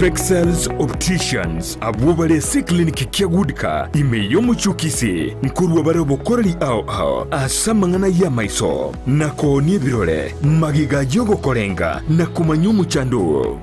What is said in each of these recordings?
Spexels Opticians abwo bare ase eclinic kia Goodcar ime y'omochie o Kisii nkorua bare obokoreri ao ao ase amang'ana y'amaiso na koonia ebirore magega y'ogokorenga na komanya omochando oo.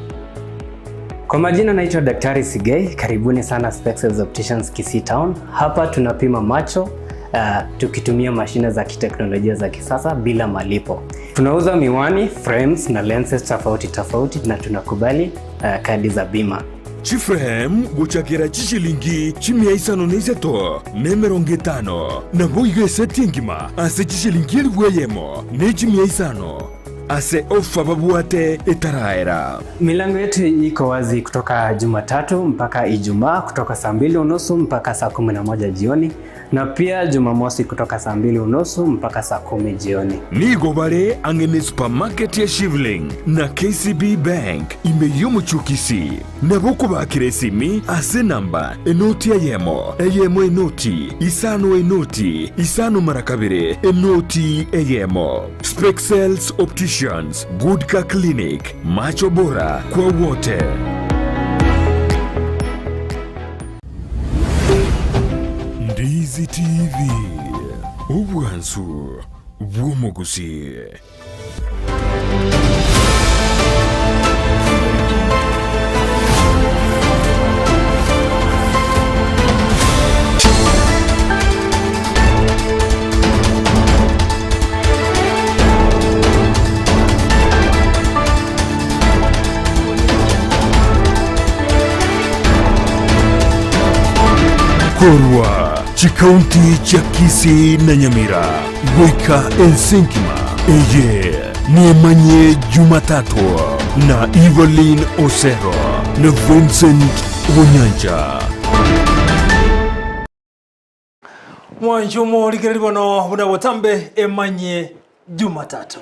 Kwa majina naitwa Daktari Sigei, karibuni sana Spexels Opticians Kisii Town. Hapa tunapima macho uh, tukitumia mashine za kiteknolojia za kisasa bila malipo. Tunauza miwani, frames na lenses tofauti tofauti na tunakubali uh, kadi za bima. Chiframe gochakera chishilingi chimia isano na isato na emerongo etano, naboigo eseti engima ase chishilingi elifu eyemo ne chimia isano. Ase ofa babwate etaraera. Milango yetu iko wazi kutoka Jumatatu mpaka Ijumaa kutoka saa mbili unusu mpaka saa 11 jioni na pia Jumamosi kutoka saa mbili unusu mpaka saa kumi jioni. Nigo bare ang'e ne supermarket ya Shivling na KCB Bank ime y'omochie o Kisii. Nabo okobakera esimi ase enamba enoti eyemo, eyemo enoti, isano enoti, isano mara kabere, enoti eyemo. Spexels Opticians, Good Car Clinic, macho bora kwa wote. Ndizi TV, obwansu bw'omogusii. Korwa chikaunti chia Kisii na Nyamira goika ense engima, eye nemanye Jumatatu na Evelyn Osero na Vincent Onyancha. Mwanche omorigereria bono buna botambe emanye Jumatatu.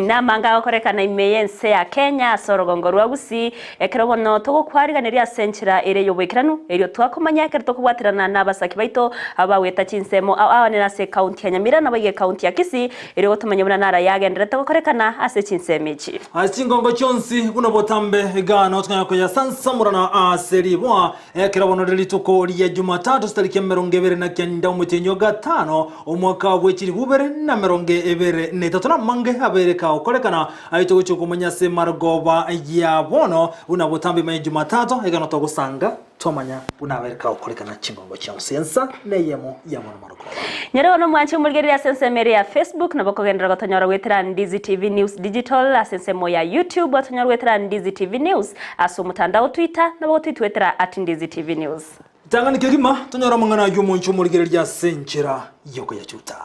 Namanga agokorekana ime y'ense ya Kenya ase orogongo rwa Gusii, ekero bono togokwariganeria ase enchera ere y'oboikeranu, erio twakomanya ekero tokobwaterana nabasaki baito abagweta chinsemo ao abanene ase ekaunti ya Nyamira naboigo ekaunti ya Kisii, erio gotomanya buna naro yagendererete gokorekana ase chinsemo echi. Ase chingongo chionsi buna botambe iga nao tokonyara koyasansamorana ase riboa Ekero bono rire rituko ria Jumatatu chitariki emerongo ebere na kenda omotienyi o gatano omwaka bwe chilifu ibere na emerongo ebere na etato namange abere kagokorekana ayio togochia komanya ase marogoba ya bono buna botambe imanye Jumatatu ekero togosanga twamanya buna abere kagokorekana chingongo chionsi ensa neyemo ya bono marogoba. Nyore bono mwanche omorigereria ase ensemo ere ya Facebook, nabo okogenderera gotonyora goetera Ndizi TV News Digital, ase ensemo ya YouTube otonyore goetera Ndizi TV News, Ase omotandao Twitter nabo gotwitwetera at Ndizi TV News. Ritang'ani kegima tonyore amang'ana ayio omonche omorigereria ase enchera y'okoyachuta.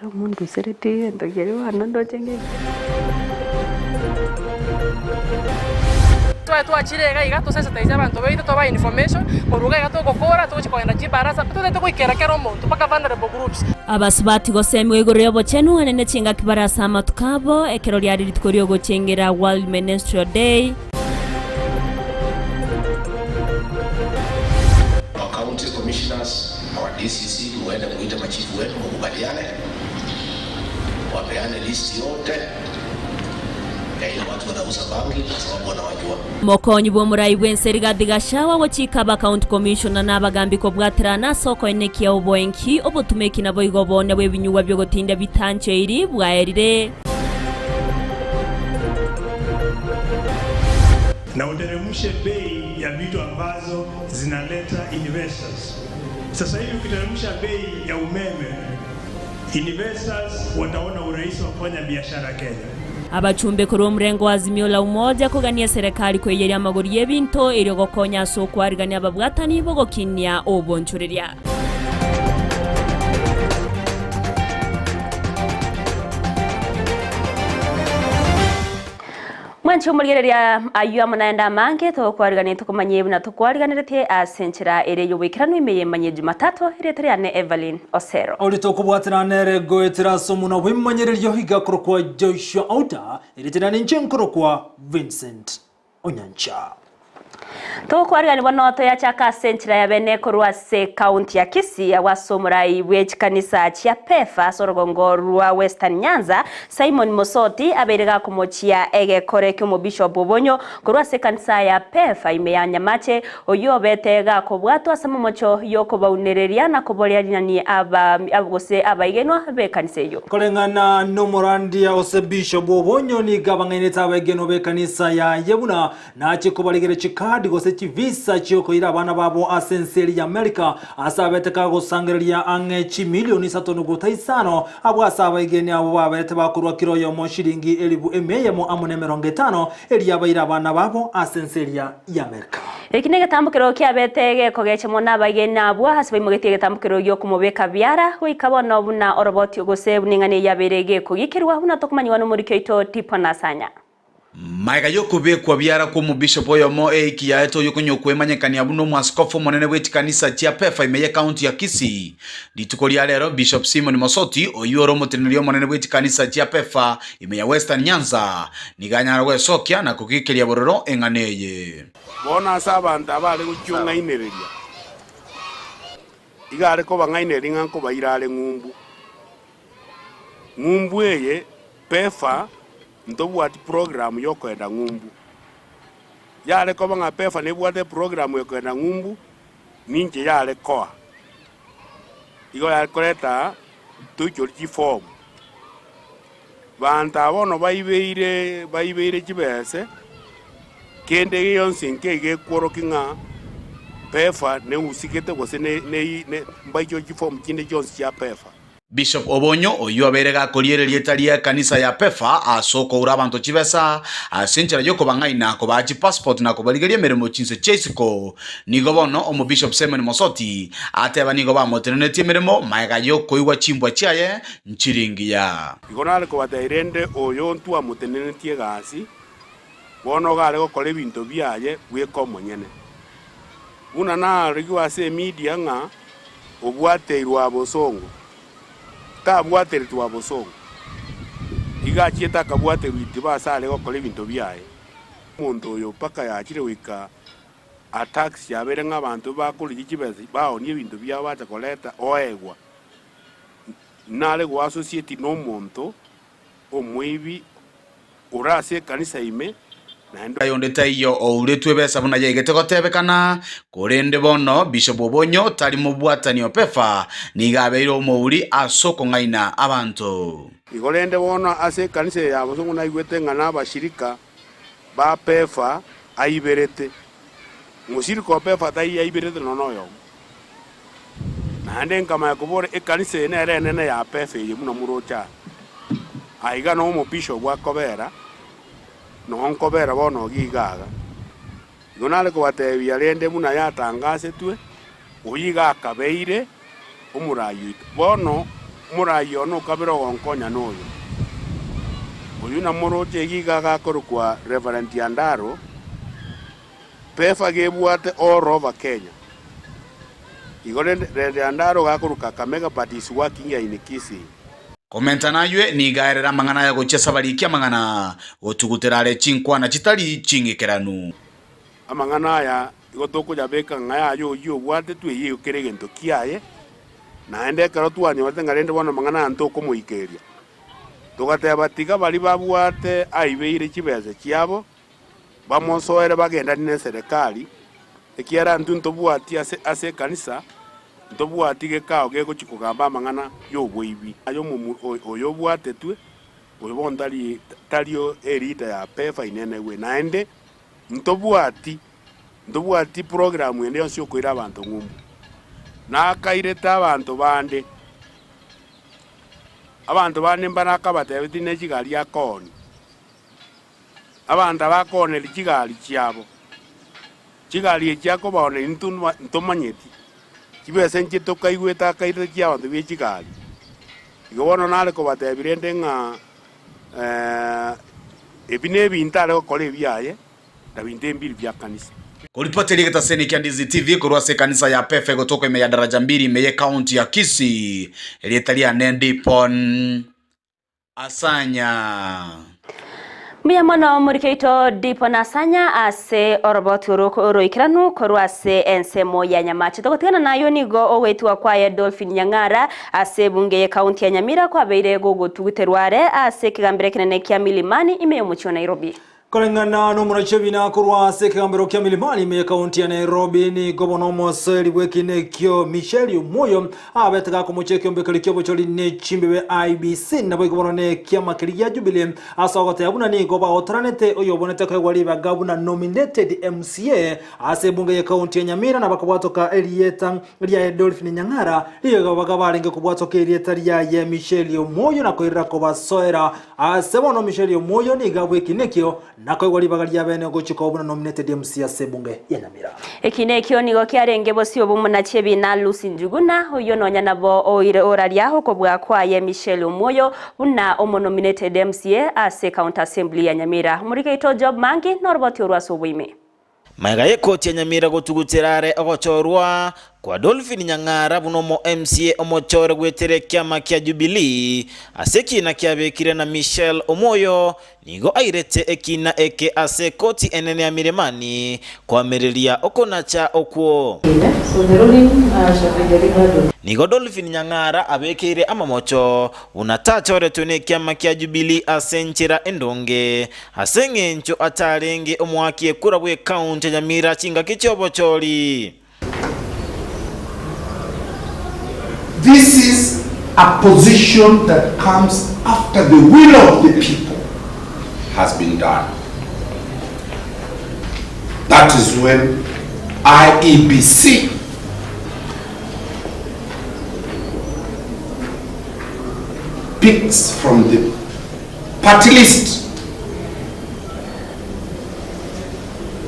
Rero omondusereti egento keria bono ndoche ng'ai. Tware twachire iga iga tosensitize abanto baito tobae information korwa iga iga togokora togochi kogenda chibarasa totagete goikera kera omonto mpaka vulnerable groups. Abasubati gosemigwa igoro y'obochenu anene chingaki bare ase amatuko abo, ekero riare rituko ri'ogochengera World Menstrual Day. Our county commissioners, our DCC, muende muite machifu wenu mukubaliane, wapeane list yote ya ile watu wanauza bangi kwa sababu wanawajua. Omokonyi bw'omorai bw'ense Rigathi Gachagua gochika aba county commissioner na abagambi kobwaterana ase okoenekia oboenki, obotumeki naboigo oboonia bw'ebinyugwa bi'ogotindia bitancheiri bwaerire. Na uteremshe bei ya vitu ambazo zinaleta investors. Sasa hivi ukiteremsha bei ya umeme, investors wataona urahisi wa kufanya biashara Kenya. Abachumbe korwa omorengo wa Azimio la Umoja kogania eserekari koiyeria amagori y'ebinto erio gokonya ase okwarigania ababwatani bogokinia obonchoreria. Mwanche omorigereria ayio amo naende amange togokwarigania tokomanyie buna tokwariganeretie ase enchera ere y'oboikeranu ime y'emanyie Jumatatu erieta riane Evelyn Osero. Oria tokobwatana nere goetera ase omonwa bw'ebimanyererio iga akorokwa Joshua Outa, erieta riane inche nkorokwa Vincent Onyancha. Togokwarigani bono toyachaka ase enchera ya bene korwa ase ekaunti ya Kisii agwo ase omorai bwe chikanisa chia PEFA ase orogongo rwa Western Nyanza Simon Mosoti abeire gakomochia egekore ki'omobishop Obonyo korwa ase ekanisa ya PEFA ime ya Nyamache oyio obete gakobwatwa ase amamocho y'okobaunereria na koboria rinani aba gose abaigenwa b'ekanisa eyio. Koreng'ana nomorandia gose bishop Obonyo nigo abang'ainete abegenwa b'ekanisa yaye buna Nachie kobarigera chikadi gose chivisa chi'okoira abana babo ase ense eria y'Amerika, ase abete kagosangereria ang'e chimilioni isato nogota isano, abwo ase abaegeni abwo baberete bakorua kera oyomo shilingi elifu emia eyemo amo nemerongo etano, eria baire abana babo ase ense eria y'Amerika. Eki negetambokero kiabete gekogecha mono abaegeni abwo ase baimogetie egetambokero gi'okomobeka biara, goika bono buna oroboti gose buna eng'ana eyio yabeire gekogikerwa, buna tokomanyigwa nomoriki oito Tiponasanya. Magega y'okobekwa biara kw'omobishop oyomo eiki yaete oyokonya okwemanyekania buna omwaskofu omonene bwe chikanisa chia PEFA ime y'ekaunti ya Kisii. Rituko ria rero Bishop Simon Mosoti oyio ore omoteneneri omonene bwe chikanisa chia PEFA ime ya Western Nyanza nigo anyara gwesokia na kogikeria bororo eng'ana eye. Bono ase abanto aba are gochiong'ainereria, iga are kobang'ainereria ng'a nkobaira are ng'umbu. Ng'umbu eye PEFA Ntobwati programu y'okoenda ng'umbu. Yare koba ng'a PEFA nebwate eprogramu y'okoenda ng'umbu, ninche yare koa. Igo yare koreta toichori chifomu. Banto aba bono baibeire baibeire chibese, kende gionsi nkeigo ekworokia ng'a PEFA neusigete gose ne ne mbaichori chifomu chinde chionsi chia PEFA. Bishop Obonyo, oyio obeire gakoriereria erieta ri'ekanisa ya PEFA ase okoura abanto chibesa ase enchera y'okobang'aina, kobaa chipassport na kobarigeria emeremo chinse chia isiko, nigo bono Omobishop Simon Mosoti ateba nigo bamotenenetie emeremo magega y'okoigwa chimbwa chiaye nchiri ngiya. Igo nare kobatebia rende oyo ntwamotenenetie egasi, bono iga are gokora ebinto biaye bweka omonyene. Buna narigwe ase emedia ng'a obwateirwe abosongo, tabwateretwe abosongo, iga achiete akabwaterwa itibo ase are gokora ebinto biaye. Omonto oyo mpaka yachire goika attacks chiabeire ng'a abanto bakorigia chibesa baonie ebinto biabo bacha koreta oegwa. Nare goassociate nomonto omoibi ore ase ekanisa ime, naende. Ayonde taiyo ouretwe ebesa buna yaigete gotebekana, korende bono Bishop Obonyo tari mobwatani o PEFA, nigo abeire omouri ase okong'aina abanto. Igo rende bono ase ekanisa eye ya bosongo naigwete ng'a nabashirika ba PEFA aiberete. Moshirika o PEFA taiyo aiberete nonya noyomo. Naende nkamanya kobora, Ekanisa eye nere enene ya PEFA eye buna moroche aa. Aiga noo omobishop akobera, noo nkobera bono iga iga iga. Igo nare kobatebia rende buna yatangasetwe, oyio iga akabeire omorai oito. Bono omorai one okabere ogonkonya noyo. Oyio namoroche iga iga iga akorokwa Reverend Andaro, PEFA gebwate all over Kenya. Igo rende rende Andaro gakorwa Kakamega but is working here in Kisii. Komenta naywe nigo aerere amang'ana aya gochia ase abariki amang'ana, gotugutera are chinkwana chitari ching'ikeranu. Amang'ana aya igo tokoyabeka ng'a yaye oyio obwatetwe eyio kera egento kiaye, naende ekero twanyorete ng'a rende bono amang'ana aya ntokomoikeria. Togateba tiga baria babwate aibeire chibesa chiabo, bamosoere bagendanie neserekari, ekiagera intwe ntobwati ase ase ekanisa, ntobwati gekao gegochia kogamba amang'ana y'oboibi. Aye omomu oyo obwatetwe, oyo bono tari tario elita ya PEFA inenegwe, naende ntobwati ntobwati program ende yonsi yokoira abanto ng'umbu. Nakairete abanto bande, abanto bande mbare akabatebetie ne chigari akooni. Abanto abakooneria chigari chiabo, chigari echi akobaooneria intwe ntomanyeti, chibesa inche tokaigwete akairete chi'abanto bie chigari. Igo bono nare kobatebia rende ng'a ebi nebinto are gokora ebiaye, na binto embiri bia kanisa. Koripoteria egetaseni kia Ndizi TV korwa ase ekanisa ya Pefa egotoka ime ya Daraja Mbili ime y'ekaunti ya Kisii, erieta riane Ndipon. Asanya. Mbuya mono morikeito Dipo Nasanya ase oroboti oro oroikeranu korwa ase ensemo ya Nyamache. Togotigana nayo nigo ogoetigwa kwaye Dolphin Nyang'ara ase ebunge ye county ya Nyamira kwabeire gogotuguterwa are ase ekegambero ekenene kia Milimani ime y'omochie o Nairobi. Koreng'ana nomorachi ebina korwa ase ekegambero kia Milimani ime y'ekaunti ya Nairobi, nigo bono omoseri bw'ekina ekio Michelle Omoyo abete gakomochia ekiombekeri ki'obochori ne chimbibe IEBC naboigo bono nekiama keria gia Jubilee ase ogoteba buna nigo baotoranete oyobonete koegwa ribaga buna nominated MCA ase ebunge y'ekaunti ya Nyamira na bakobwatoka erieta riaye Dolphin Nyang'ara ribaga barenge kobwatoka erieta riaye Michelle Omoyo na koirera kobasoera Ase bono Michelle Omoyo nigo abwekina ekio nakoegwa ribaga ria bene gochia koba buna nominated MC ase ebunge ya Nyamira. Ekina ekio nigo kiarenge bosio bw'omonachi ebina Lucy Njuguna, oyio nonya nabo oire oraria okobua kwaye Michelle Omoyo buna omonominated MCA ase County Assembly ya Nyamira. Omorikeito Job Mangi noroboti orwo ase oboime. Magega y'ekoti ya Nyamira gotugutera are ogochorwa kwa Dolphin Nyang'ara buna omo MCA omochore goetera ekiama kia Jubilee ase ekiina kiabekire na Michelle Omwoyo nigo airete ekiina eke ase ekoti enene ya Milimani koamereria okonacha okwo. Nigo Dolphin Nyang'ara abekeire amamocho buna tachoretwe nekiama kia Jubilee ase enchera endonge Ase engencho atarenge omoaki ekura bw'ekaunti ya Nyamira chingaki chi'obochori. This is a position that comes after the will of the people has been done. That is when IEBC picks from the party list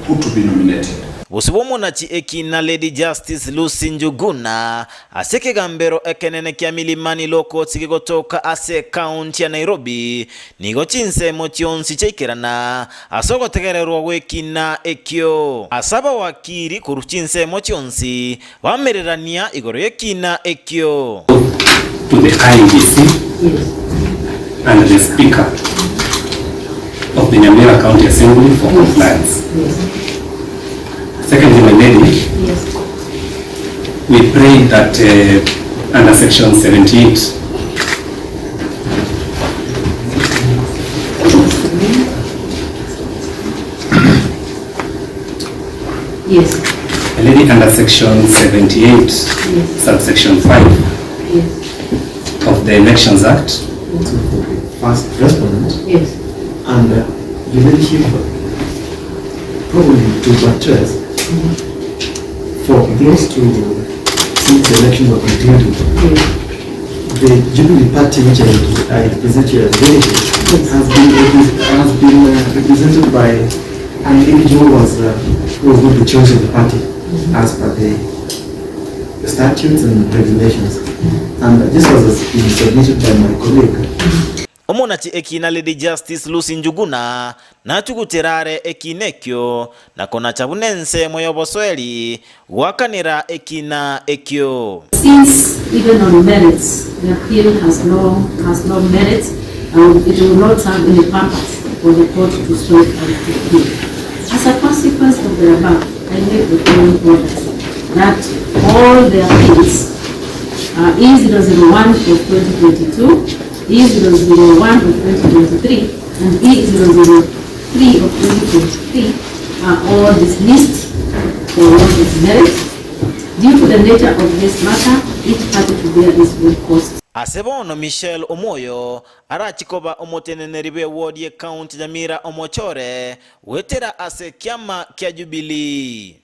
who to be nominated. Bosio bw'omonachi ekina Lady Justice Lucy Njuguna ase ekegambero ekenene kia Milimani Law Courts gegotoka ase ekaunti ya Nairobi nigo chinsemo chionsi chiaikerana ase ogotegererwa gw'ekina ekio. Ase abawakiri korwa chinsemo chionsi Bamererania igoro y'ekiina ekio. To the IEBC and the Speaker of the Nyamira County Assembly for compliance. Secondly, my lady, we pray that uh, under section 78 Yes. A lady under section 78, subsection 5 Yes. of the Elections Act. First respondent. Yes. And your ladyship, probably to buttress, for close to since the elections were concluded, the Jubilee Party, which I, I represent here as delegate, has been has been represented by an individual who was uh, who was not the choice of the party as per the statutes and regulations. And this was been submitted by my colleague. Omonachi ekina Lady Justice Lucy Njuguna natugutera are ekina ekio na konacha buna ensemo y'obosoeri goakanera ekina ekio. Since even on merits, the appeal has no, has no merit and it will not serve any purpose for the court to strike out the appeal. As a consequence of the above, I make the following orders that all the appeals uh, E001 of 2022, E001 of 2023, and E003 of 2023 are all dismissed for want of merit. Due to the nature of this matter, each party to bear its own costs. Ase bono Michelle Omwoyo arachie koba omoteneneri bw'ewodi y'ecounty Nyamira omochore goetera ase ekiama kia Jubilee.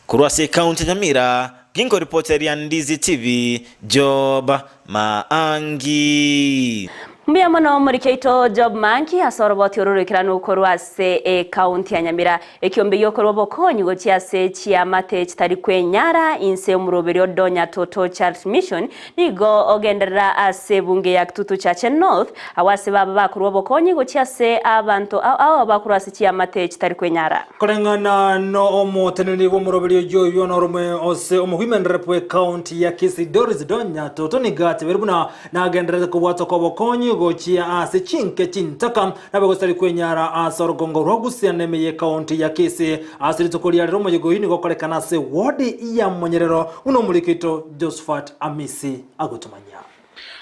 Korwa ase ecounty ya Nyamira, ginkoripoteria Ndizi TV, Job Maangi. Mbuya mono omoriki oito Job Manki ase oroboti oro roikeranu korwa ase ecounty ya Nyamira. Ekiombe giokorwa obokonyi gochia ase chiamate chitari kwenyara inse omoroberi o Donya Toto Charity Mission nigo ogenderera ase ebunge ya Kitutu Chache North agwo ase baba bakorwa obokonyi gochia ase abanto ao ao bakorwa ase chiamate chitari kwenyara. Koreng'ana nomoteneneri bw'omoroberi oyio oyio noromwe ose omowomen rep bw'ecounty ya Kisii Doris Donya Toto nigo atebire buna nagendererete kobwatwa kw'obokonyi. gochia ase chinke chintaka nabe gotari kwenyara ase orogongo rwa Gusii na ime y'ekaunti ya Kisii. Ase rituko ria rero omoyega oyio nigo okorekana ase ward ya Monyerero buna omoriki oito Josephat Amisi agotomanyia.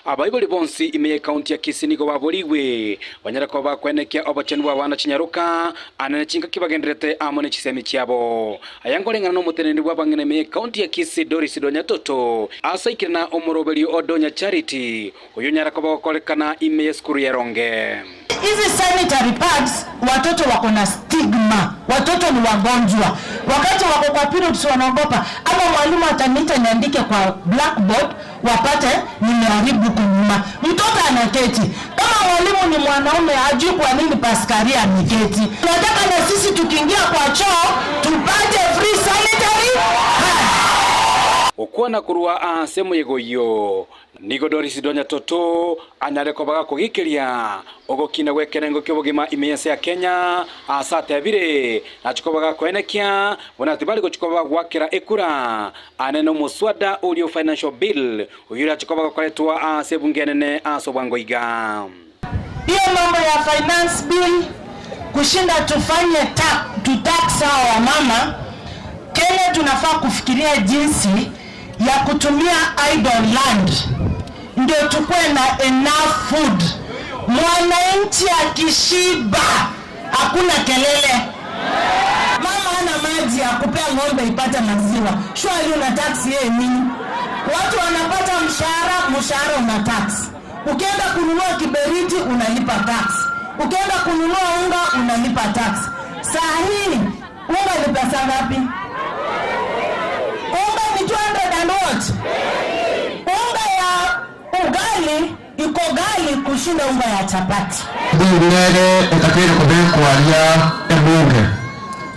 Abaibori bonsi ime y'ekaunti ya Kisii nigo baborigwe banyare koba bakwenekia obochenu bw'abana chinyaroka anene chingaki bagendererete amo ne chisemi chiabo. Aya nkoreng'ana nomoteneneri bw'abang'ina ime y'ekaunti ya Kisii Doris Donya Toto ase aikire na omoroberio o Donya Charity oyio onyare koba ogokorekana ime y'esukuru y'Eronge. Hizi sanitary pads watoto wako na stigma, watoto ni wagonjwa, wakati wako kwa periods wanaogopa, ama mwalimu ataniita niandike kwa blackboard wapate nimeharibu huku nyuma. Mtoto anaketi kama mwalimu ni mwanaume, hajui kwa nini Paskaria ameketi. Tunataka na sisi tukiingia kwa choo tupate free sanitary pad. Gokwana korwa ase omoyega oyio, Nigo Doris Donya Toto anyare koba gakogikeria ogokina gw'ekerengo ki'obogima ime y'ense ya Kenya, aase atebire nachie koba gakoenekia buna tibari gochia koba bagoakera ekura anene omoswada oria o Financial Bill oyio orachie koba gokoretwa aase ebunge enene aase obwango iga. Hiyo mambo ya finance bill kushinda tufanye ta, tutax hawa wamama Kenya tunafaa kufikiria jinsi ya kutumia idle land ndio tukue na enough food. Mwananchi akishiba hakuna kelele. Mama hana maji ya kupea ng'ombe ipate maziwa, surely una tax yeye nini? Watu wanapata mshahara, mshahara una tax. Ukienda kununua kiberiti unalipa tax, ukienda kununua unga unalipa tax. Saa hii unga ni pesa ngapi? Unga ni 200 and what? Unga ya ugali iko gali kushinda unga ya chapati. Bill nere etakeire kobekwa aria ebunge.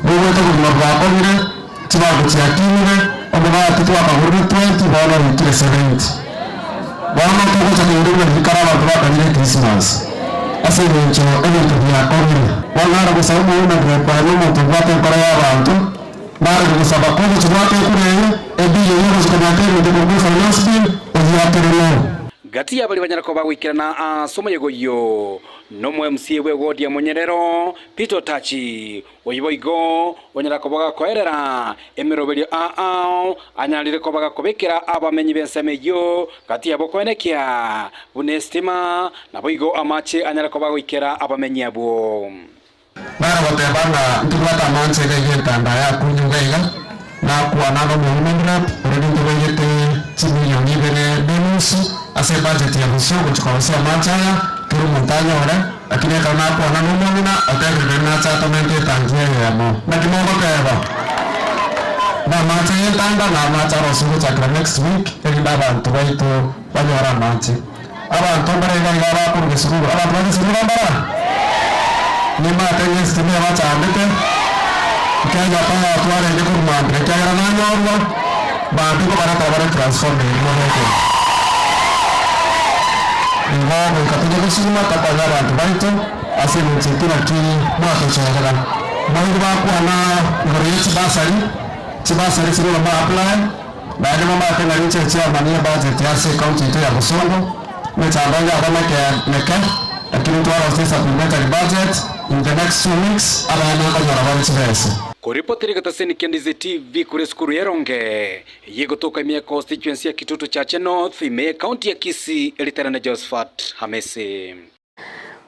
Bogwete obogima bwakong'ire, chibango chiakinire, omogati twakagorire 20 bono oikire 70. Bono togocha koirorera rikara abanto bakarire echristmas ase engencho ebinto biakong'ire. Bono nare gosaba omounani bwekwania omonto obwate enkoro y'abanto, nare gogosaba kogochia goaka ekura eye, ebill eyio ogochia komenta ebinto korwa efinance bill, oyiakere noro. Gati y'abaria banyare koba goikerana ase omoyega oyio nomo MCA bw'ewodi ya Monyerero, Peter Otachi, Oyio boigo onyara koba gakoerera emeroberio ao anyarire koba gakobekera abamenyi b'ensemo eyio gati yabo koenekia buna esitima, naboigo amache anyare koba agoikera abamenyi abwo. Nare goteba ng'a ntobwate amanche iga iga entanda yakunywa iga iga, nakwana nomowomen rep already ntobairete chimilioni ibere na enusu ase ebudget ya bosio gochia korosia amache aya kera omonto anyore. Lakini ekero nakwana nomong'ina, otebire naende nache atomente etangi eyemo. Naki mogoteba? Namache y'entanda na amache arosiwe gochakera next week, erinde abanto baito banyore amache. Abanto mbare iga iga abakorwa Gesururu. Abanto ba Gesururu mbare aa? Nimate ng'a esitima ebachandete, ekiagera taya twarenge korwa mambia, ekiagera nanyorwa, mambia nkobaretera bare transformer eria mobekere. Igo goika toche gosuma tokonye abanto baito ase engencho eki naki mwatochorera. Mwaigwa bakwana igoro ye chibasari, chibasari chiria ore mo apply, naende momanyete ng'a ninche chairman ye budget ase ecounty yaito ya Bosongo, emechando yaba meke meke, lakini twarosia supplementary budget in the next 2 weeks abana nkonyora bare chibesa. Koripotera egetaseni kia Ndizi TV korwa esukuru y'Eronge, Eyio egotoka ime ya constituency ya Kitutu Chache North ime ye county ya Kisii eritera na Josephat Hamisi.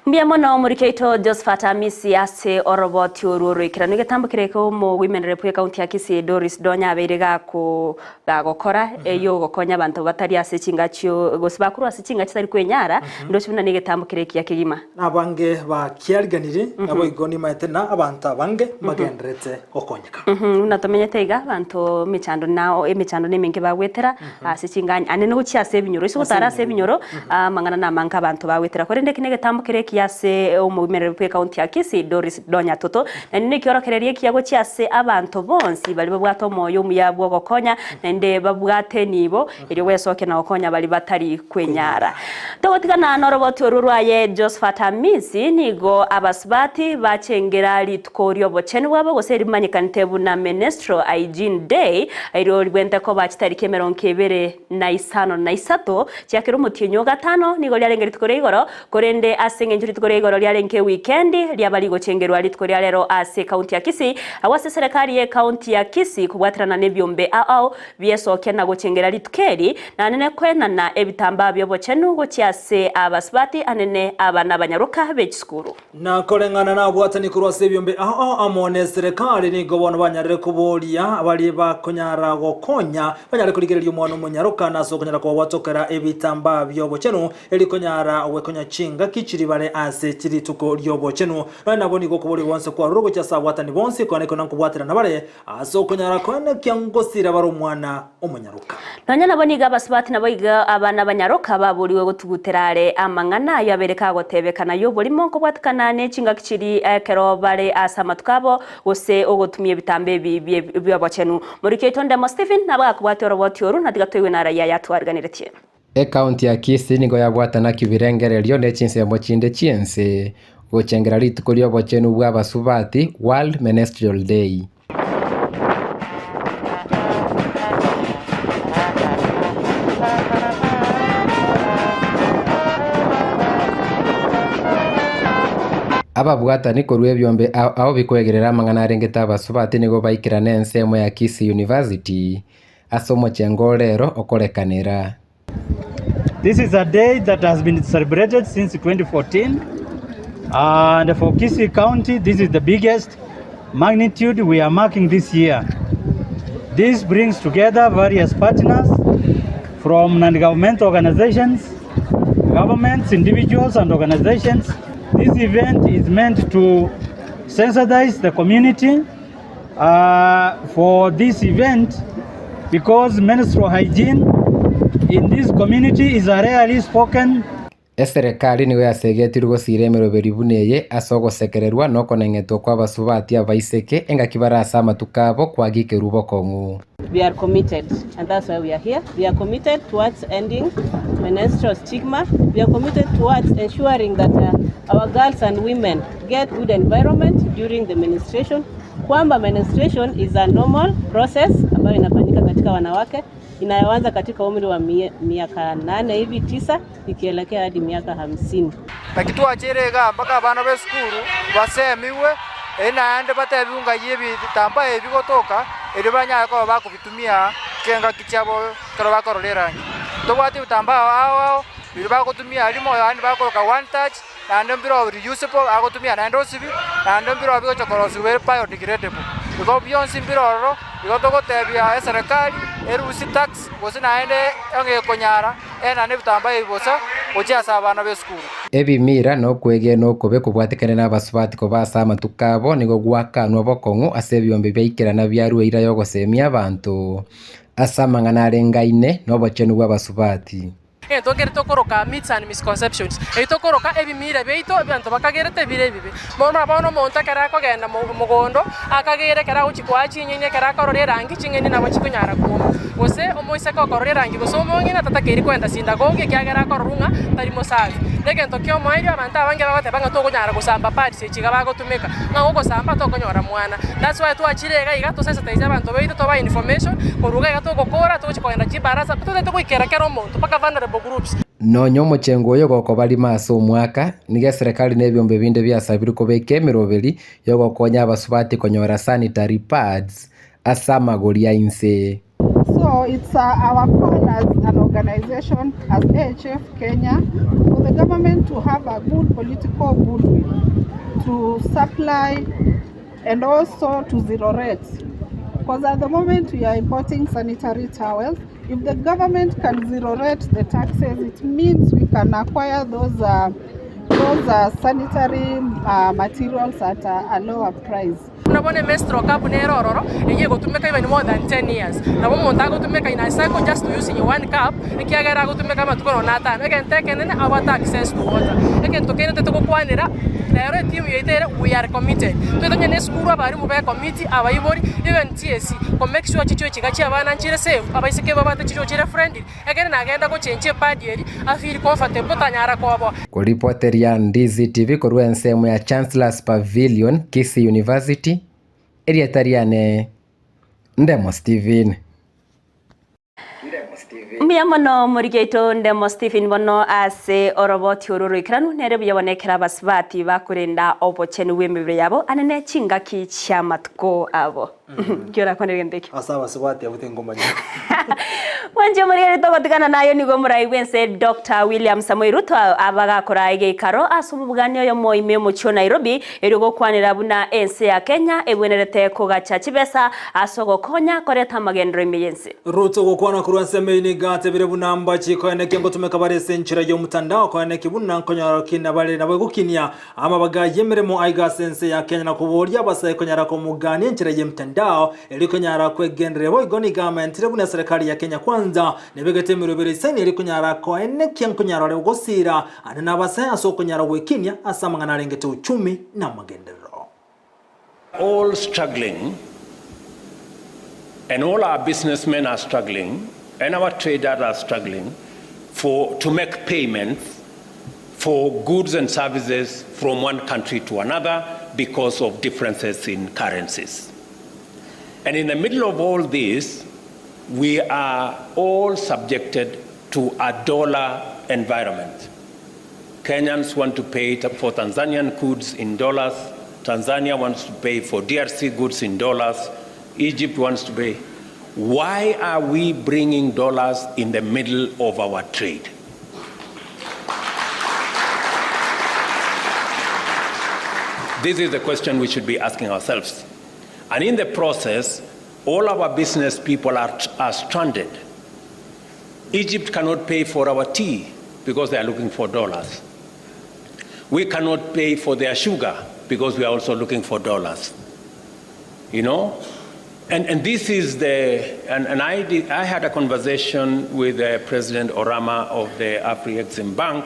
Mbuya mono omoriki oito Josephat Amisi ase oroboti orwo oroikeranu egetambo keria ki'omogoimenere bw'ecounty ya Kisii Doris Donya abeire gako gagokora eyio ogokonya abanto batari ase chingachi gose bakorwa ase chingachi chitari kwenyara ndoche buna negetambo keria ekiya kegima. Nabange bakiariganirie, naboigo nimaete na abanto abange mbagendererete gokonyeka. Buna tomenyete iga, abanto emechando nao emechando nemenge bagwetera ase chingani ane nogochia ase ebinyoro. Ase gotara ase ebinyoro, amang'ana namange abanto bagwetera. Korende eki negetambo kere ekiya. ekiya ase omoimereri bw'ekaunti ya Kisii Doris Donya Toto. Naende nekiorokererio ekiya gochia ase abanto bonsi baria babwate omoyo omuya bw'ogokonya naende babwate enibo erio gwesokia na gokonya baria batari kwenyara. Togotigana noroboti orwo rwaye Josphat Amisi nigo abasubati bachengera rituko ri'obochenu bwabo gose rimanyekanete buna Menstrual Hygiene Day erio ribwente koba chitariki emerongo ebere na isano na isato chiakera omotienyi o gatano nigo riarenge rituko ria igoro Korende ase engencho rituko ria igoro riarenge ewikendi, riaba rigochengerwa rituko ria rero ase ekaunti ya Kisii, agwo ase eserekari y'ekaunti ya Kisii kobwaterana nebiombe ao ao biesokia na gochengera rituko eri, na anene koenana ebitambaa bi'obochenu gochia ase abasubati anene abana abanyaroka be chisukuru. Na koreng'ana nabwatani korwa ase ebiombe ao ao amo neserekari, nigo bono banyarire koboria baria bakonyara gokonya banyare korigereria omwana omonyaroka na ase okonyara kobabwatokera ebitambaa bi'obochenu Erio konyara gwekonya chingaki chiribare ase rituko ri'obochenu. Nonya nabo nigo okoboria gwonsi kwarure gochia ase abwatani bonsi, kwane kona nkobwaterana bare ase okonyara koenekia ngosira bare omwana omonyaroka. Nonya nabo nigo abasubati naboigo abana abanyaroka baborigwe gotugutera are amang'ana ayio abere kagotebekana y'oborimo nkobwatekana ne chingaki chiria ekero bare ase amatuko abo gose ogotumia ebitambo ebi bi'obochenu. Moriki oito Ndemo Stephen nabo agakobwatia oroboti oru na tiga toigwe naraia ayatwariganeretie. Ekaunti ya Kisii nigo yabwatana kibirengererio ne chinsemo chinde chi'ense gochengera rituko ri'obochenu bw'abasubati, World Menstrual Day. Ababwatani korwa ebiombe ao ao bikwegerera amang'ana arengete abasubati nigo baikerana ensemo ya Kisii University ase omochengo o rero okorekanera. This is a day that has been celebrated since 2014 and for Kisii County this is the biggest magnitude we are marking this year. This brings together various partners from non-governmental organizations, governments, individuals and organizations. This event is meant to sensitize the community uh, for this event because menstrual hygiene in this community is a rarely spoken Eserekari nigo yasegetirwe gosiira emeroberi buna eye ase ogosekererwa na okoneng'etwa kw'abasubati abaiseke engaki bare ase amatuko abo kwagikerwe bokong'u. We are committed and that's why we are here. We are committed towards ending menstrual stigma. We are committed towards ensuring that uh, our girls and women get good environment during the menstruation, kwamba menstruation is a normal process ambayo inafanyika katika wanawake inayoanza katika umri wa miaka nane hivi tisa ikielekea hadi miaka hamsini. Naki twachire igaa mpaka abana b'esukuru basemiwe, erio naende batebiwe ng'ai ebitambaa ebi bigotoka, erio banyare koba bakobitumia chingaki chiabo ekero bakorora erangi. Ntobwate ebitambaa ao ao biria bagotumia rimo yaani bakoroka one touch, naende mbirobio reusable agotumia naende osibi, naende mbirobio bigocha korosiwa bire biodegradable. Igo bionsi mbire ororo, igo togotebia eserekari erusie tax gose naende onye gekonyara enane ebitambaa ebi bosa gochia ase abana b'esukuru. Ebimira na okwegena okobe kobwatekane nabasubati koba ase amatuko abo nigo gwakanwa bokong'u ase ebiombe biaikerana biarua eira y'ogosemia abanto ase amang'ana arengaine nobochenu bw'abasubati. Egento nkere tokoroka myths and misconceptions, ebi tokoroka ebimira biaito ebi abanto bakagerete bire ebibe. Bono bono omonto ekero akogenda mogondo, akagere ekero agochia koa chinyeni ekero akorora erangi, ching'eni nabo chikonyara kuoma. Gose omoiseke okorora erangi gose omong'ina tatakeiri koenda sindagogi ekiagera akororwa ng'a tari mosafi. Na egento kia omoerio abanto abange bagoteba ng'a tokonyara gosamba pads echi iga bagotumeka, ng'a gogosamba tokonyora mwana. That's why twachire iga iga tosensitize abanto baito tobae information, korwa iga iga togokora togochia kogenda chibarasa, totagete goikera kera omonto mpaka vulnerable groups. Nonya omochengo oyo gokoba rimo ase omwaka, nigo eserekari na ebiombe binde biasabirwe kobeka emeroberi yogokonya abasubati konyora sanitary pads ase amagori a inse. So it's our call as an organization, as AHF Kenya, for the government to have a good political goodwill to supply and also to zero rates. Because at the moment we are importing sanitary towels. If the government can zero rate the taxes, it means we can acquire those uh, those sanitary materials at a lower price. Buna bono emenstrual cup nere ororo, eyio egotumeka even more than 10 years. Nabo omonto agotumeka in a cycle just using one cup, ekiagera agotumeka amatuko nonya na atano. Egento ekenene abwate access to water. Egento kende totogokwanera, rero etimu yaito ere we are committed. Toete onye na esukuru abarimu be committee, abaibori, even TSC, ko make sure chichoo chiga chia abana nchire safe, abaiseke babwate chichoo chire friendly, Ekero nagenda gochenchia epadi eria, afeel comfortable tanyara koboa. Koripoteria Ndizi TV korwa ensemo ya Chancellor's Pavilion, Kisii University, erieta riane Ndemo Stephen. Mbuya mono omoriki oito Ndemo Stephen bono ase oroboti oro roikeranu nere buya bono ekero abasubati bakorenda obochenu bw'emebere yabo ane ne chingaki chi'amatuko abo. Nki orakwanere gento ekio? Ase abasubati abwo tingomanya. Mwanche omorigereria togotigana naye nigo omorai bw'ense Doctor William Samoei Ruto abagakora egeikaro ase omobugani oyomo ime omochie o Nairobi erio gokwanera buna ense ya Kenya ebwenerete kogacha chibesa ase ogokonya koreta amagenderero ime y'ense. Ruto gokwana korwa ensemo eyio nigo atebire buna mbachi koenekia ngotumeka bare ase enchera y'omotandao koenekia buna nkonyora kina bare nabo egokinia Amabaga y'emeremo aiga ase ense ya Kenya na koboria abasae konyara komogania enchera y'emtandao erio konyara kwegendereria boigo nigo amentire buna eserekari ya Kenya Kwanza nebegete emerobero isaine erio konyara koenekia nkonyara ore gosira ande nabasae ase okonyara gwekinia ase amang'ana arengete uchumi na amagenderero. All struggling and all our businessmen are struggling and our traders are struggling for to make payments for goods and services from one country to another because of differences in currencies. And in the middle of all this, we are all subjected to a dollar environment. Kenyans want to pay for Tanzanian goods in dollars. Tanzania wants to pay for DRC goods in dollars. Egypt wants to pay. Why are we bringing dollars in the middle of our trade? This is the question we should be asking ourselves. And in the process, all our business people are, are stranded. Egypt cannot pay for our tea because they are looking for dollars. We cannot pay for their sugar because we are also looking for dollars. You know? And, and this is the, and, and I, did, I had a conversation with uh, President Orama of the Afri-Exim Bank,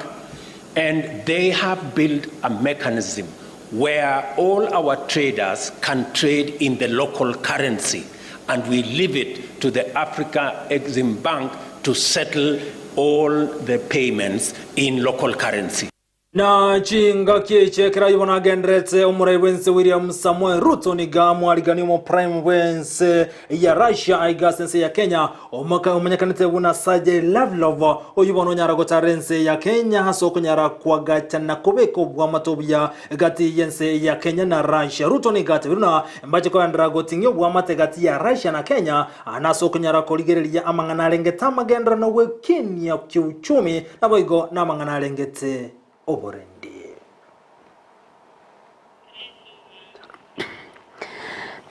and they have built a mechanism where all our traders can trade in the local currency, and we leave it to the Africa Exim Bank to settle all the payments in local currency. Na chingaki echi ekero ayio bono agendererete omorai bw'ense William Samoei Ruto nigo amwarigania omoprime bw'ense ya Russia aiga ase ense ya Kenya omoka omanyekanete buna Sergei Lavrov oyio bono onyara gotara ense ya Kenya ase okonyara koagacha na kobeka obwamate obuya gati y'ense ya Kenya na Russia. Ruto nigo atebire buna mbache koenderera goting'ia obwamate gati ya Russia na Kenya na ase okonyara korigereria amang'ana arengete amagenderero na ogwekinia kiuchumi naboigo namang'ana arengete oborendi.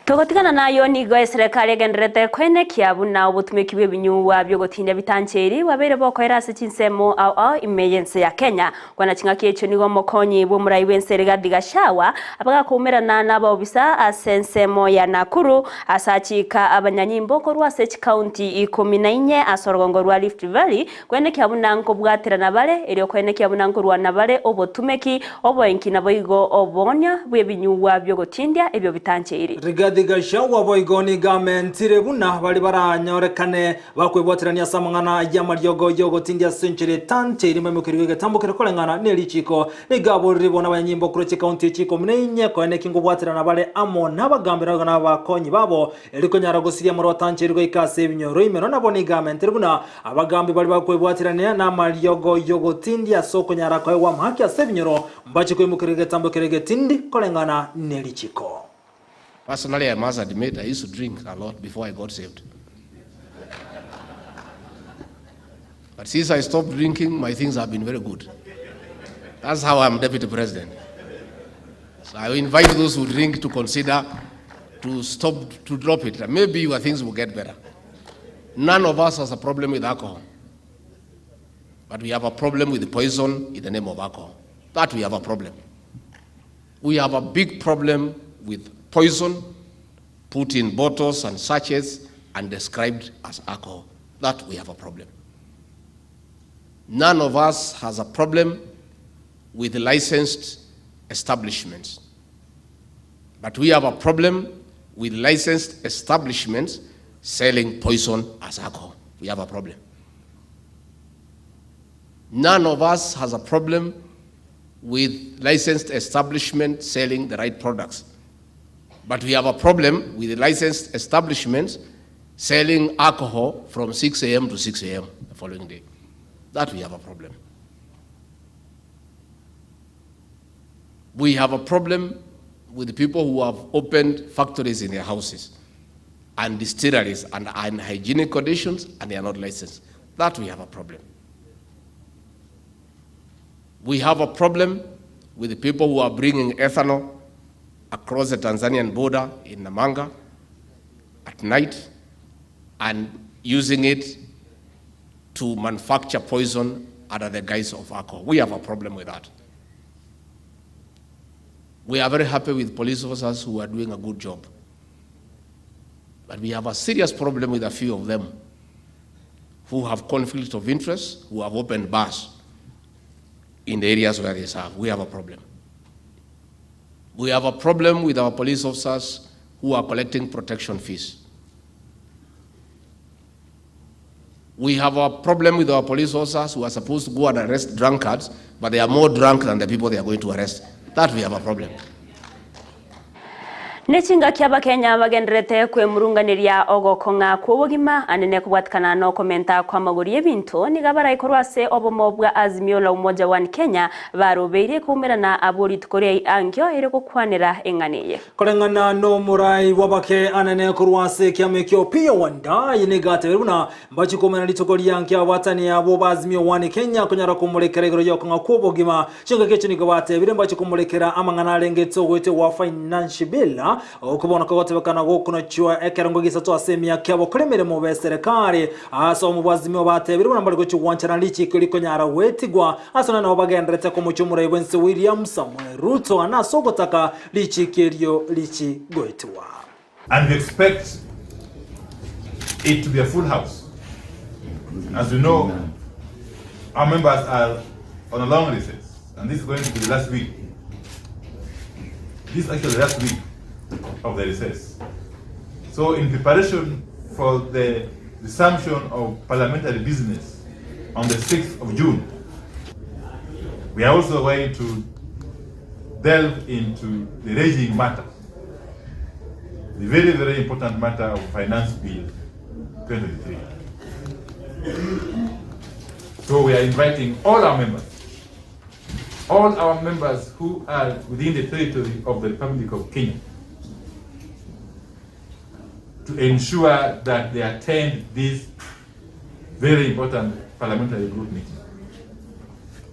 Togotigana nayo nigo eserekari egendererete koenekia buna obotumeki bw'ebinyugwa bi'ogotindia bitancheiri bwabeire bokoera ase chinsemo ao ao ime y'ense ya Kenya. Kwana ching'aki echio nigo omokonyi bw'omorai bw'ense Rigathi Gachagua abagakoumerana n'abaobisa ase ensemo ya Nakuru ase achika abanyanyimbo korwa ase chikaunti ikomi na inye ase orogongo rwa Rift Valley Koenekia buna nkobwaterana bare, erio koenekia buna nkorwana bare obotumeki, oboenki naboigo oboonia bw'ebinyugwa bi'ogotindia ebio bitancheiri. Rigathi Gachagua boigo nigo amentire buna baria baranyorekane bakwebwaterania ase amang'ana y'amariogo y'ogotindia ase enchera etancheiri mbaimokerigwe egetambo keria koreng'ana ne richiiko. Nigo aborire bono abanyanyimbo korwa chikaunti echi ikomi na inye koenekia nkobwaterana bare amo nabagambi naboigo nabakonyi babo Erio konyara gosiria amorwatancheri goika ase ebinyoro ime, nonya nabo nigo amentire buna abagambi baria bakwebwaterania namariogo y'ogotindia ase okonyara koegwa amahaki ase ebinyoro, mbache koimokereria egetambo keria egetindi koreng'ana ne richiko. Personally, I must admit, I used to drink a lot before I got saved. But since I stopped drinking, my things have been very good. That's how I'm deputy president. So I invite those who drink to consider to stop, to drop it. Maybe your things will get better. None of us has a problem with alcohol. But we have a problem with the poison in the name of alcohol. That we have a problem. We have a big problem with poison put in bottles and sachets and described as alcohol. That we have a problem. None of us has a problem with licensed establishments. But we have a problem with licensed establishments selling poison as alcohol. We have a problem. None of us has a problem with licensed establishments selling the right products. But we have a problem with licensed establishments selling alcohol from 6 a.m. to 6 a.m. the following day. That we have a problem. We have a problem with the people who have opened factories in their houses and distilleries and are in hygienic conditions and they are not licensed. That we have a problem. We have a problem with the people who are bringing ethanol across the Tanzanian border in Namanga at night and using it to manufacture poison under the guise of alcohol. We have a problem with that. We are very happy with police officers who are doing a good job. But we have a serious problem with a few of them who have conflict of interest, who have opened bars in the areas where they serve. We have a problem. We have a problem with our police officers who are collecting protection fees. We have a problem with our police officers who are supposed to go and arrest drunkards, but they are more drunk than the people they are going to arrest. That we have a problem. Nechingaki abakenya bagenderete kwemurunganeria ogokong'a kw'obogima anene kobwatikana na okomenta kwa magori ebinto niga baraikorwa ase obomo bwa Azimio la Umoja One Kenya barobeire koumerana abo rituko ria angio ere gokwanera eng'ana eye. Koreng'ana na omorai bw'abake anene korwa ase ekiama ekio Opiyo Wandayi nigo atebire buna mbachi koumerana rituko ria angio abwatani abwo ba Azimio One Kenya konyara komorekera igoro y'okong'a kw'obogima. Chingaki echio nigo batebire mbachi komorekera amang'ana arengete ogoetwa gwa Financial Bill Okwo bono kogotebekana gokonochwa ekerengo gisato ase emiaka y'abakora emeremo b'eserekari. Ase omobwazimio batebire buna mbare gochia gwanchana richiiko rikonyara goetigwa ase onye nabo bagenderete komochia omorai bw'ense William Samoei Ruto ane ase ogotaka richiiko erio richi goetigwa. And we expect it to be a full house. As you know, our members are on a long recess, and this is going to be the last week. This is actually the last week of the recess. So in preparation for the resumption of parliamentary business on the 6th of June, we are also going to delve into the raging matter, the very, very important matter of Finance Bill 2023. So we are inviting all our members, all our members who are within the territory of the Republic of Kenya, to ensure that they attend this very important parliamentary group meeting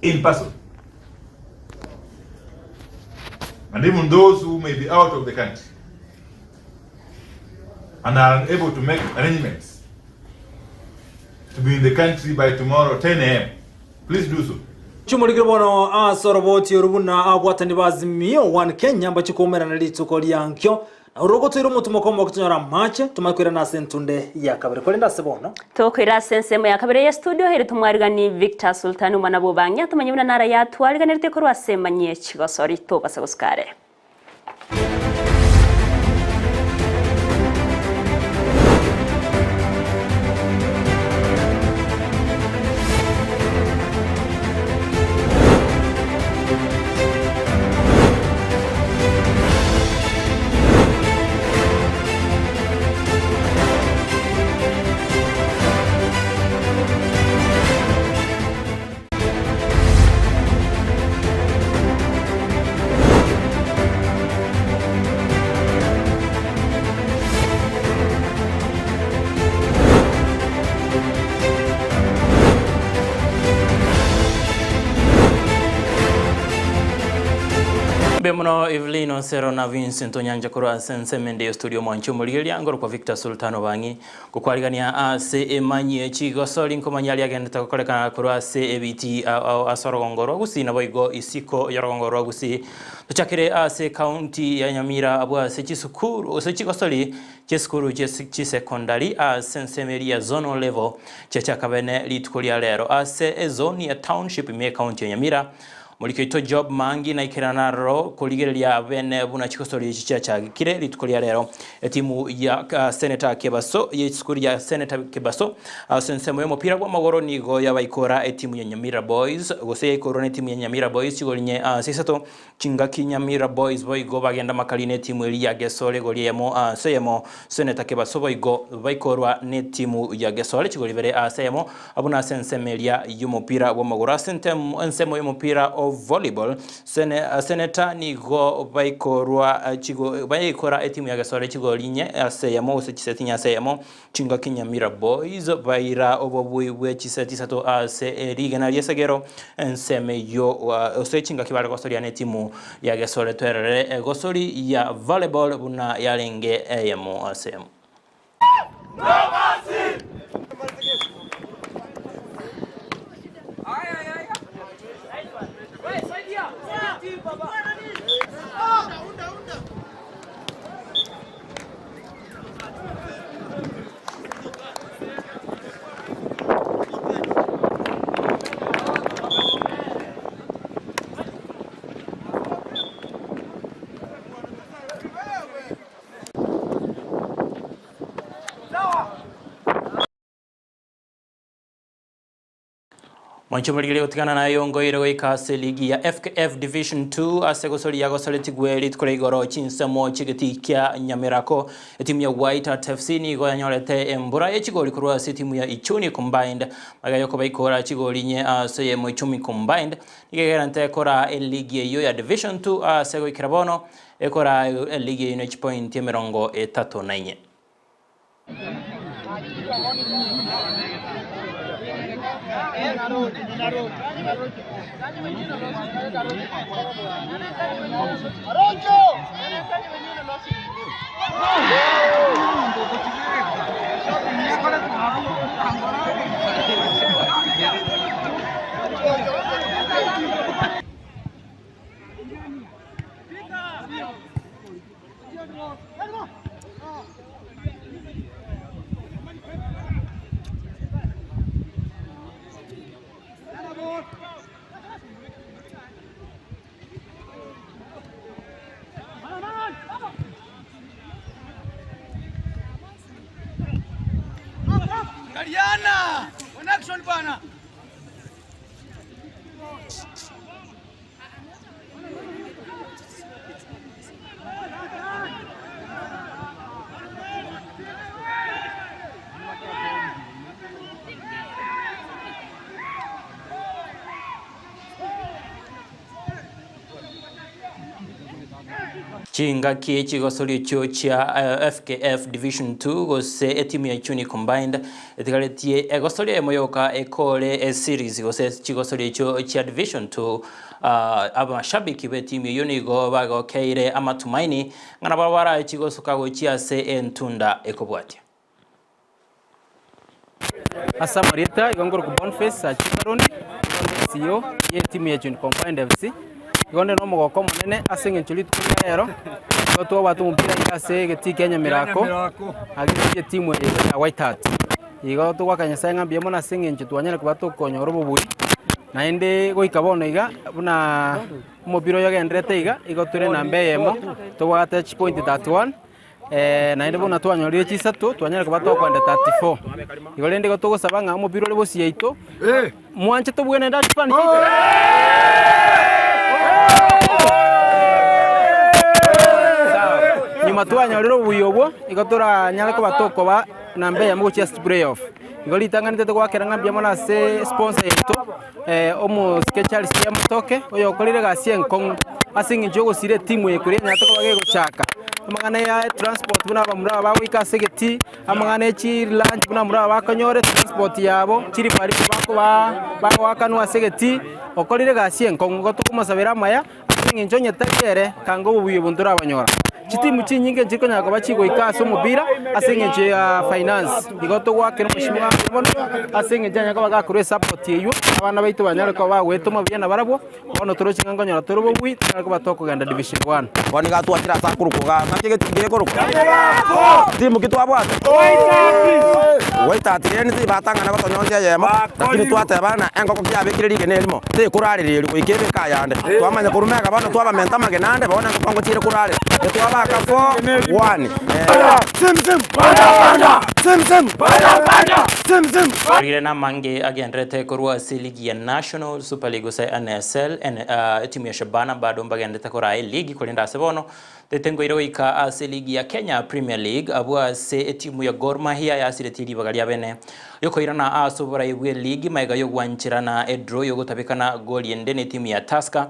in person. And even those who may be out of the country and are unable to make arrangements to be in the country by tomorrow 10 a.m., please do so. Chimorikire bono ase oroboti oru buna abwatani ba Azimio One Kenya mbache koumerana rituko ria nkio, na orogotoire omotumo komoka tonyore amache, tomanye koirana ase entunde ya kabere. Korende ase bono. Tokoira ase ensemo ya kabere ye studio ere tomwarigani Victor Sultani omwana bw'obang'ia tomanye buna nara yatwariganerete korwa ase emanyie chigosori tobasa gosuka are. Mbuya mono Evelyn Osero na Vincent Onyancha korwa ase ensemo ende ya studio omwanchi omorigereria ngorokwa Victor Sultan Obang'i gokwarigania ase emanyi ye chigosori nkomanya aria agendete gokorekana korwa ase ebiti ao ase orogongo rwa Gusii naboigo isiko y'orogongo rwa Gusii tochakere ase ekaunti ya Nyamira abwo ase chisukuru gose chigosori chiesukuru chisekondari ase ensemo eria ya zonal level chiachaka bene rituko ria rero ase ezone ya township ime ekaunti ya Nyamira Omoriki oito Job Mangi naikerana naroro korigereria bene buna chigosori echi chiachagekire rituko ria rero. Etimu ya Senator Kebaso y'esukuru ya Senator Kebaso ase ensemo y'omopira bw'amagoro nigo yabaikora etimu ya Nyamira Boys gose yaikorwa n'etimu ya Nyamira Boys chigori inye ase isato chingaki Nyamira Boys boigo bagenda makari n'etimu eria ya Gesore egori eyemo ase eyemo Senator Kebaso boigo baikorwa n'etimu ya Gesore chigori ibere ase eyemo Abwo nase ensemo eria y'omopira bw'amagoro. Ase ensemo y'omopira o volleyball, Seneta nigo baikorwa chigo baikora etimu ya Gesore chigori inye ase eyemo gose chiseti inye ase eyemo. Chingaki Nyamira Boys baira obobui bwe chiseti isato ase rigena ri'esegero ensemo eyio gose chingaki bare gosoria netimu ya Gesore twerorere egosori ya volleyball buna yarenge eyemo ase eyemo. Mwanche morigererie gotigana naye ongoire goika ase ligi ya FKF Division 2 ase gosoria gosoretigwe rituko ria igoro chinsemo chi'egetii kia Nyamerako. Etimu ya White Hart FC nigo yanyorete embura ye chigori korwa ase etimu ya Ichuni Combined magega yokobaikora chigori inye ase eyemo Ichumi Combined nigo egerente kora eligi eyio ya Division 2 ase goikera bono Ekora eligi eyio ne chipointi 34. Chingaki chigosoria echio chia FKF Division 2 gose etimu ya Ichuni Combined etigaretie egosoria eyemo yoka ekore eseries gose chigosoria echio chia Division 2 Amashabiki b'etimu eyio nigo bagokeire amatumaini ng'a nabo barache gosuka gochia ase entunda ekobwatia. Ase amarieta igo nkorokwa Boniface Achikaroni, igo nde CEO ye etimu ya June Combined FC. Igo nde nomogoko omonene ase eng'encho rituko ria rero, igo twabwate omopira iga ase egetii kia Nyamirako, against etimu eye ya White Heart. Igo togoaka Nyasaye ng'a mbuya mono ase eng'encho twanyare koba tokonyora obobui, naende goika bono iga buna omopira oyo ogendererete iga, igo tore namba eyemo, tobwate chipoint 31, naende buna twanyorire chisato, twanyare koba tokoenda 34. Igo rende igo togosaba ng'a omopira ore bosio yaito, mwanche tobue naende advance Sawa, nyuma twanyorire obuya obwo, igo toranyare koba tokoba namba eyemo gochia ase playoff. Igo ritang'ani tete goakera ng'a mbuya mono ase sponsor yaito omosike Charles Kiamutoke, oyokorire egasi enkong'u ase eng'encho yogosira etimu eye koria enyarete koba gegochaka. Amang'ana ya transport buna abamura aba bagoika ase egetii, amang'ana ya chilunch buna abamura aba bakonyora etransport yabo, chirifari bakoba bagoakanwa ase egetii, okorire egasi enkong'u igo tokomosabera amaya. Ase engencho onye tari ere, kanga obobuya obo ntorabanyora. Chitimu chinyinge nchikonyara koba chigoika ase omopira ase engencho ya finance. Igo togoakera omosimiwa ake mono ase engencho anyare koba gakorwa esupport eywo, abana baito banyare koba bagoetoma buya nabarabwo, bono toroche ng'a nkonyora tore obobui tonyare koba tokogenda division one. Bono iga twachire ase akorokwa igaa, naki egetingi gekorokwa? Timu ki twabwate? White Hart Lane tibatang'ana gotonyoncha eyemo, lakini twateba ng'a engoko kiabekire rigena erimo, tekorarera erio goika ebeke ayande. Twamanya korwa mega bono twabamenta amagena ande, bono engoko ngochiire korarera. Etwabaka four, one. Orire namange agenderete korwa ase eligi ya National Super League gose NSL, etimu ya Shabana bado mbagenderete koraa eligi korende ase bono tetengoire goika ase eligi ya Kenya Premier League abwo ase etimu ya Gor Mahia yasiretie ribaga ria bene riokoirana ase oborai bw'eligi magega yogwancherana edraw yogotabekana goli ende netimu ya Tusker.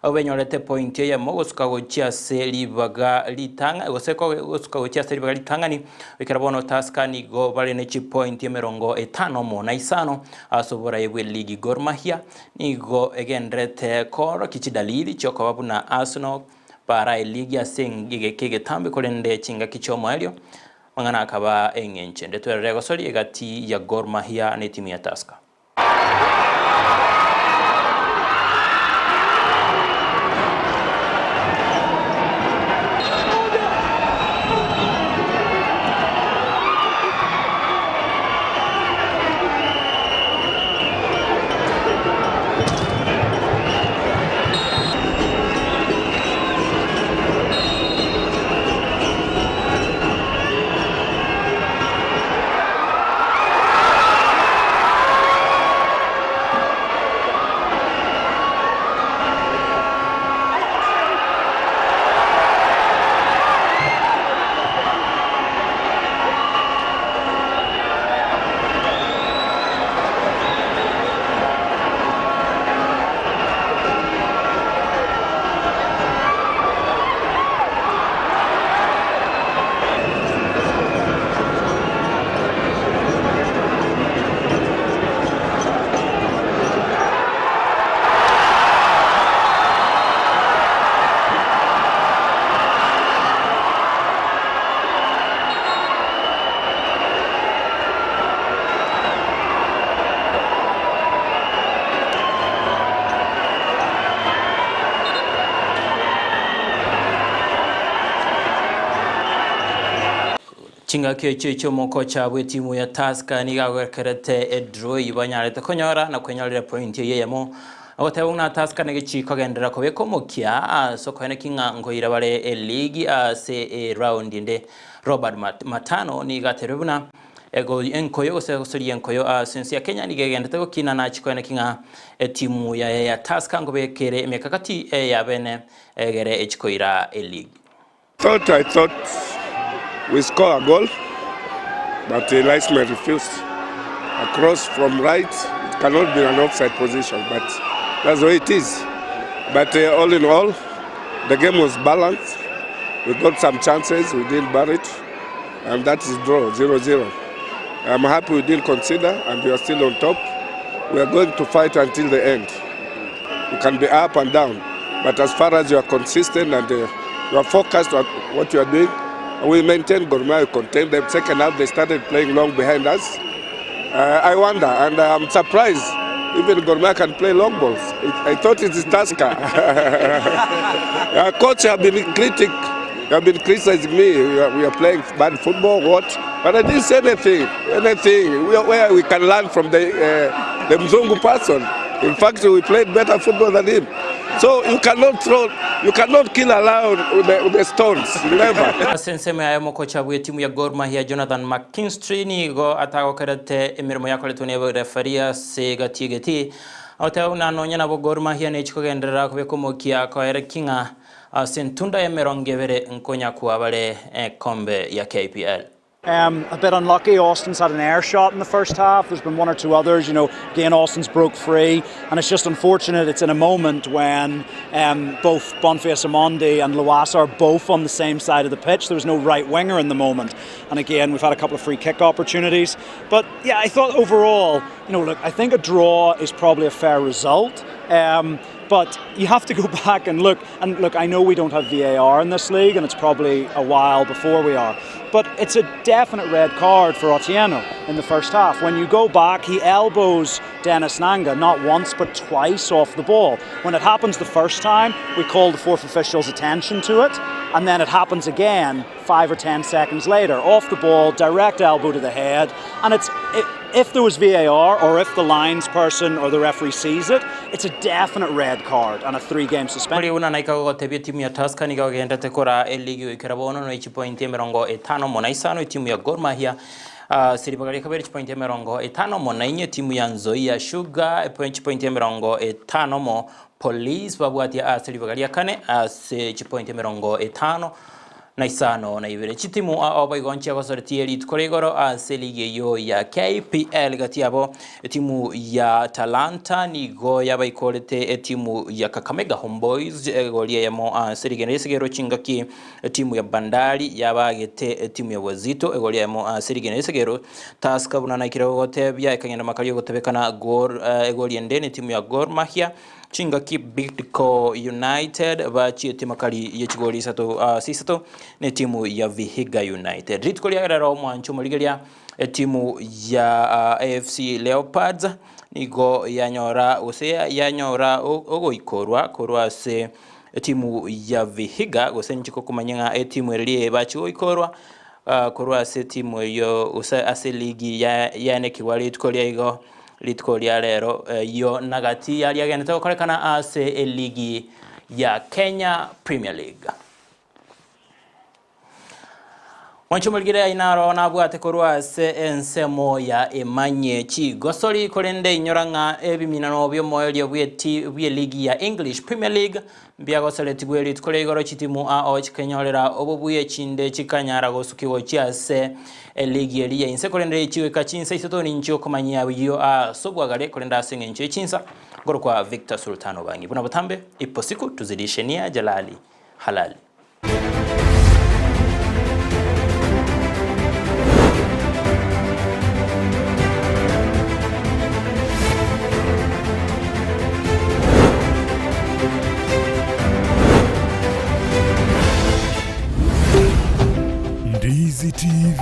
Abwo benyorete epointi eyemo gosuka gochia ase ribaga ritang'a gose gosuka gochia ase ribaga ritang'ani goikera bono Tusker nigo bare ne chipointi emerongo etano amo na isano ase oboraia bwe ligi. Gor Mahia nigo egendererete koorokia chidalili chiokoba buna Arsenal barae ligi ase egeka egetambe korende chingaki chiomoerio amang'ana akaba eng'encho ende twerere gosoria egati ya Gor Mahia na etimu ya Tusker. Chingaki echio chi'omokocha bw'etimu ya Tusker nigo agokerete edraw eyio banyarete konyora na kwenyorera epointi eyio eyemo. Agoteba buna Tusker negechi kogenderera kobeka omokia ase okoeneki ng'a nkoira bare eligi ase eround ende. Robert Matano nigo aterwe buna enkoyo gose gosoria enkoyo ase ense ya Kenya nigo egenderete gokina nachi koeneki ng'a etimu yaye ya Tusker nkobekere emekakati eyabene egere echi koira eligi. Thought I thought we score a goal, but the linesman refused. A cross from right, it cannot be an offside position, but that's the way it is. But uh, all in all, the game was balanced. We got some chances, we didn't bury it, and that is draw 0 0. I'm happy we didn't consider, and we are still on top. We are going to fight until the end. You can be up and down, but as far as you are consistent and uh, you are focused on what you are doing, we maintain Gor Mahia, we contain them. Second half, they started playing long behind us. Uh, I wonder, and I'm surprised. Even Gor Mahia can play long balls. It, I thought it is Tusker. Our coach have been critic, have been criticizing me. We are, we are playing bad football, what? But I didn't say anything. Anything. We are, where we can learn from the uh, the Mzungu person. In fact, we played better football than him. So you cannot throw, you cannot kill a lion with the, with the stones. Never. Ase ensemo yaye omokocha bw'etimu ya Gor Mahia Jonathan McKinstry nigo atagokerete emeremo yakoretwe ne referee ase egati egeti agoteba buna nonya nabo Gor Mahia nechi kogenderera kobeka omokia koere ki ng'a ase entunda y'emerongo ebere nkonyakwa bare ekombe ya KPL. Um, a bit unlucky. Austin's had an air shot in the first half. There's been one or two others. You know, again, Austin's broke free, and it's just unfortunate. It's in a moment when um, both Bonface Amondi and Luasa are both on the same side of the pitch. There was no right winger in the moment, and again, we've had a couple of free kick opportunities. But yeah, I thought overall, you know, look, I think a draw is probably a fair result. Um, But you have to go back and look. And look, I know we don't have VAR in this league, and it's probably a while before we are. But it's a definite red card for Otieno in the first half. When you go back, he elbows Dennis Nanga not once but twice off the ball. When it happens the first time, we call the fourth official's attention to it, and then it happens again 5 or 10 seconds later. Off the ball, direct elbow to the head, and it's it, if there was VAR or if the lines person or the referee sees it, it's a definite red card and a 3-game suspension. Ori buna naika gogotebia etimu ya Tusker nigo ogendete kora eligi goikera bono no echipointi emerongo etano mo na isano etimu ya Gor Mahia ase ribaga ria kabere chipointi emerongo etano mo na inye etimu ya Nzoia Sugar chipointi emerongo etano mo Police babwatia ase ribaga ria kane ase chipointi emerongo etano na isano na ibere. Chitimu ao boigo nchiagosoretie rituko ria igoro ase eligi eyio ya KPL gati yabo etimu ya Talanta nigo yabaikorete etimu ya Kakamega Homeboys egori eyemo ase rigena ri'esigero chingaki etimu ya Bandari yabagete etimu ya Wazito egori eyemo ase rigena ri'esigero Tusker buna naikire gogotebia ekagenda makari ogotebekana Gor egori ende na etimu ya Gor Mahia Chingaki Bidco United bachiete makari ye chigori isato ase isato netimu ya Vihiga United. Rituko ria rero omwancho omorigeria etimu ya AFC Leopards nigo yanyora gose yanyora ogoikorwa korwa ase etimu ya Vihiga gose ninche gokomanya ng'a etimu eria bachi goikorwa korwa ase etimu eyio gose ase eligi yaenekigwa rituko ria igo Rituko ria rero eyio nagati yaria agenderete gokorekana ase eligi ya Kenya Premier League. Mwanche omorigere aye naro nabwate korwa ase ensemo ya Emanye chigosori korende inyora ng'a ebiminano bi'omoerio bw'eligi ya English Premier League Mbiagoseretigwe rituko ria igoro chitimu ao chikenyorera obobuya echinde chikanyara gosukigwa gochia ase eligi eria ya inse, korende chigoika chinsa isato ninche okomanyia ayio ase obwagare, korende ase engencho ye chinsa nkorokwa Victor Sultan Obangi. Buna botambe, ipo siku tuzidishe nia jalali halali. Ndizi TV,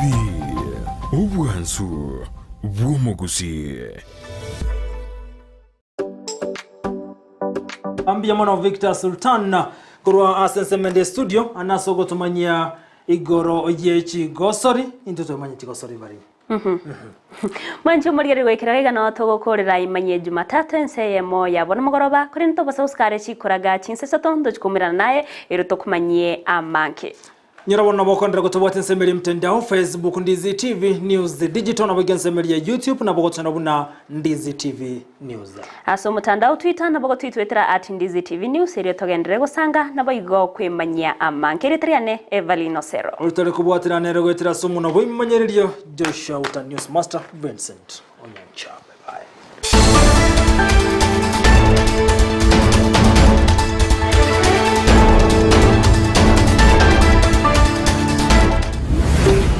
obwansu bw'omogusii. Mbuya mono Victor Sultan korwa ase ensemo ende studio ase ogotomanyia igoro ye chigosori intwe twemanye chigosori bari. Mwanche omorigereria goikera iga noo togokorera imanye Jumatatu ense eyemo ya bono mogoroba, korende tobasa gosika are chikoraga chinsa isato ntochi koumerana naye ero tokomanyie amange. Nyora bono nabo okondera gotobwata ensemo eria mtandao, Facebook Ndizi TV News Digital nabo iga ensemo eria ya YouTube nabo ogotoenda buna Ndizi TV News. Ase omotandao Twitter nabo gotwitwetera at Ndizi TV News erio togenderere gosanga naboigo kwemanyia amange. Erieta riane Evelyn Osero. Oritare kobwaterana ere goetera ase omonwa bw'ebimanyererio Joshua Uta News Master Vincent Onyancha.